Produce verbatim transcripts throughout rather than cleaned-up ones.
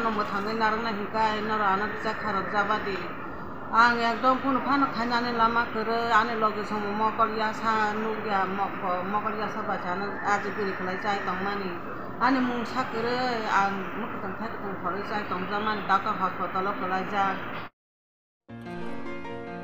Ano mwthangwi narwkna hinkai norok ano rwchak kharok jabadi. Ang ekdom kunu phano khainani lama kwrwi, ani logi somo mokol yasa nukya, mok-, mokol yasa bai chana aji biri khlai chai tongmani. Ani mungsa kwrwi ang mwkhwtwng thaikwtwng khorwi chai tongjakmani, doctor hospital o kwlaijak.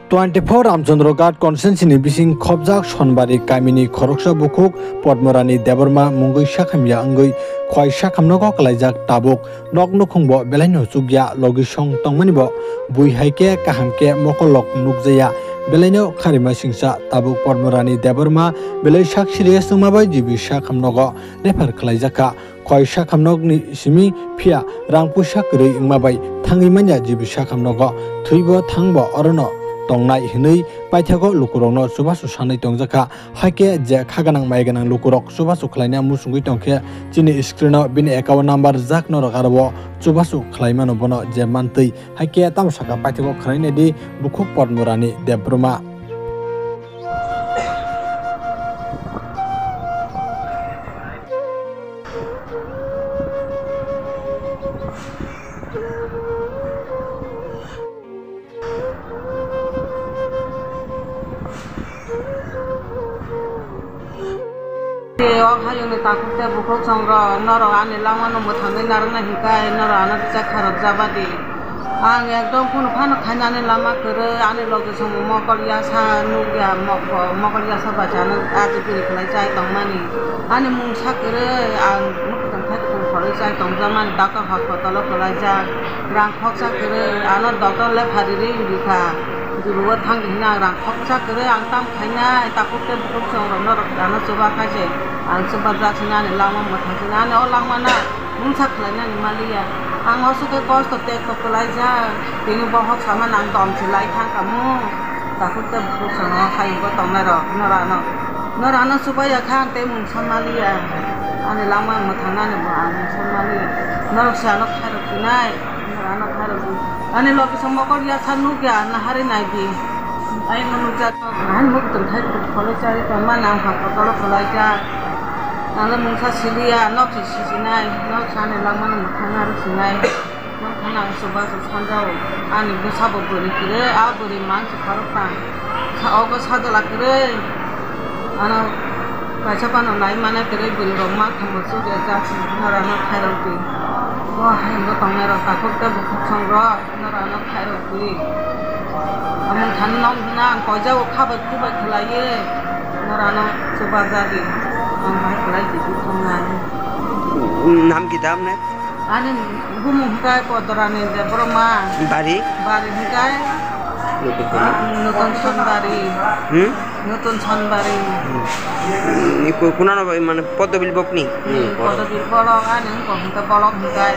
Twenty four Ramchandra Ghat constituency ni bising khobjak Sonbari kamini khoroksa bukhuk Padmarani Debbarma mungwi sakhamya wngwi khoi sakhamnogo kwlaijak tabuk. Nok nukhungbo belaino chukya, logi song tongmanibo bui hai khe kaham khe mokolrok nukjaya. Belaino kharima singsa tabuk Padmarani Debbarma belai sak serious wngma bai G B sakhamnogo refer khwlaijakha. Khoi sakhamnokni simi phiya rang puisa kwrwi wngma bai thangwi manya G B sakhamnogo. Thwibo thangbo orono tongnai hwnwi paithago lukurokno chubachu sanwi tongjakha. Haikhe je kha gwnang mai gwnang lukurok chubachu khlaina muchungwi tongkhe chini screen o bini account number rijak, norok aro o chubachu khlaimano bono je mantwi. Haikhe tamo saka paithago khwlainai di bukhuk Padmarani Debbarma. O hayungni takhuk tei bukhuk songrok, norok ani langmano mwthangwi narwkna hinkai, norok ano rwchak kharok jabadi. Ang ekdom kunu phano khainani lama kwrwi, ani logi somo mokol yasa nukya, mok-, mokol yasa bai chana aji biri khlai chai tongmani. Ani mungsa kwrwi, ang mwkhwtwng thaikwtwng khorwi chai tongjakmani, doctor hospital o kwlaijak. Rang khoksa kwrwi, ano doctor le phari ri wngkha. Jibao thang hinwi ang rang khoksa kwrwi ang tam khainai, takhuk tei bukhuk songrokno rok ano chuba khaise. Ang chuba jak hinani langma mwthang hinani o langmano mungsa khlainani maliya. Ang oso khe kosto tekto kwlaijak, tini bohok samani ang dom se lai thang kamo. Takhuk tei bukhuk songrok hayungbo tongnairok norano, norano chubaiya kha ang tei mungsa maliya. Ani langma mwthangnani bo ang mungsa maliya. Norok se ano khairok hinai. Ano khairok di. Ani logi somo mokol yasa nukya, nahari naidi. Ai mo nukjak. Ani mwkhwtwng thaikwtwng khorwi chai tongma nang hospital o kwlaijak. Ano mungsa siliya, nok se sisinai, nok sani langmano mwthangna rwsinai. Nok thangna ang chubachu sanjao. Ani bwsabo bwrwi kwrwi, a bwrwi mang se khoroktham. Sa-, ogo sajla kwrwi. Ano kaisa phano nai mane kwrwi bwrwi rok ma thango chuk ya jak norano khairok di. Bo hayung bo tongnai rok takhuk tei bukhuk song rok norano khairok di. Amung thani nok hwnna ang koijao kha bai khu bai khlaiwi norano chuba jagwi ang bai khlai di thumnai. Nam ki dam ne? Ani bumung hwnkhe Podorani Debbarma. Bari? Bari hwnkhe Nutun Sonbari. Hmm? Nutun Sonbari. Hmm. Iko kunano bai mane Podobil bokni? Hmm, hmm, Podobil. Podobil borok ani wngkha hwnkhe bolok hwnkhe.